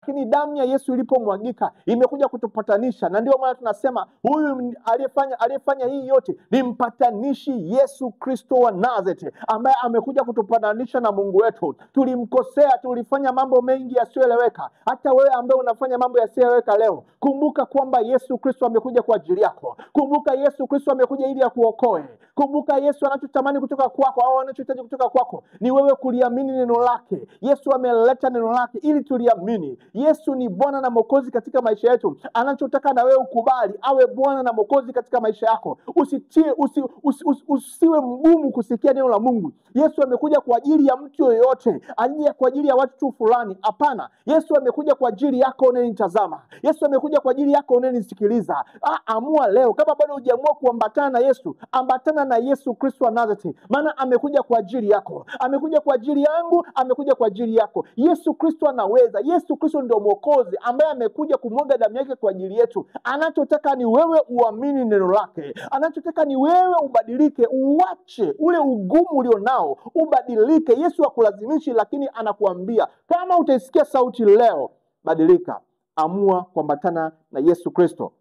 Lakini damu ya Yesu ilipomwagika imekuja kutupatanisha, na ndio maana tunasema huyu aliyefanya hii yote ni mpatanishi Yesu Kristo wa Nazareti, ambaye amekuja kutupatanisha na Mungu wetu. Tulimkosea, tulifanya mambo mengi yasiyoeleweka. Hata wewe ambaye unafanya mambo yasiyoeleweka leo, kumbuka kwamba Yesu Kristo amekuja kwa ajili yako. Kumbuka Yesu Kristo amekuja ili akuokoe. Kumbuka Yesu anachotamani kutoka kwako au anachohitaji kutoka kwako ni wewe kuliamini neno lake. Yesu ameleta neno lake ili tuliamini. Yesu ni Bwana na Mwokozi katika maisha yetu. Anachotaka na wewe ukubali awe Bwana na Mwokozi katika maisha yako. Usiwe mgumu kusikia neno la Mungu. Yesu amekuja kwa ajili ya mtu yoyote, ajili kwa ajili ya watu tu fulani. Hapana. Yesu amekuja kwa ajili yako unayenitazama. Yesu amekuja kwa ajili yako unayenisikiliza. Amua leo, kama bado hujaamua kuambatana na Yesu, ambatana na Yesu Kristo wa Nazareti, maana amekuja kwa ajili yako, amekuja kwa ajili yangu, amekuja kwa ajili yako. Yesu Kristo anaweza. Yesu Kristo ndio Mwokozi ambaye amekuja kumwaga damu yake kwa ajili yetu. Anachotaka ni wewe uamini neno lake. Anachotaka ni wewe ubadilike, uache ule ugumu ulionao, ubadilike. Yesu hakulazimishi, lakini anakuambia kama utaisikia sauti leo, badilika, amua kuambatana na Yesu Kristo.